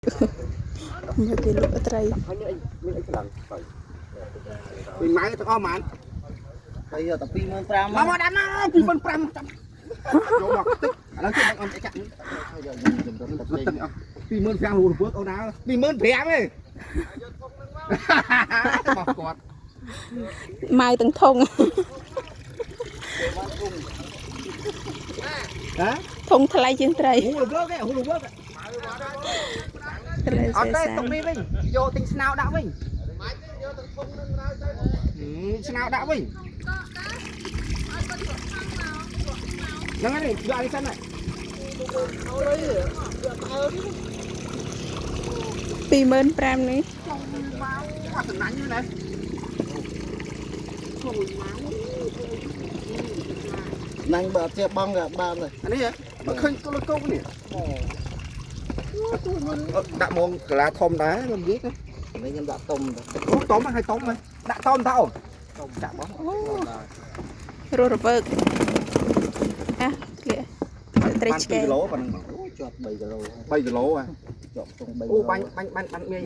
មើលគេលក់ត្រី ហើយមានអីមានអីឆ្លងទៅពីម៉ៅទាំងអស់ហ្មង ទៅយកតែ25000 មកមកដាក់មក25000ចាំចូលមកតិចឥឡូវគេមិនអត់ចាក់ យកខ្ញុំជំរុញទឹក ទឹកអស់25000រੂរវើកអូនណា25000ទេបោះគាត់ ម៉ៅទាំងធុង ហ៎ ធុងថ្លៃជាងត្រី ហ៊ូរវើកហូរវើក ត្រី អត់ទេ សេសា ទុកនេះវិញយកទិញស្នោដាក់វិញស្នោដាក់វិញហ្នឹងហើយយកអានេះសិន 25000នេះ អត់សំណាញ់ទេណា ណាញ់បើអត់ចេះបងក៏បានដែរ អានេះបើឃើញកូនកោនេះដាក់មកកាឡាធំដែរខ្ញុំនិយាយទៅ នេះខ្ញុំដាក់ទុំទៅ អូតុំហើយតុំហើយដាក់តុំតើអូនតុំចាក់បង អូរស់រវើកអាធ្លាក់ត្រីឆ្កែ 2គីឡូប៉ុណ្ណឹង អូជាប់3គីឡូ 3គីឡូហ៎ ជាប់ទុំ3 អូបាញ់បាញ់បាញ់បាញ់មាន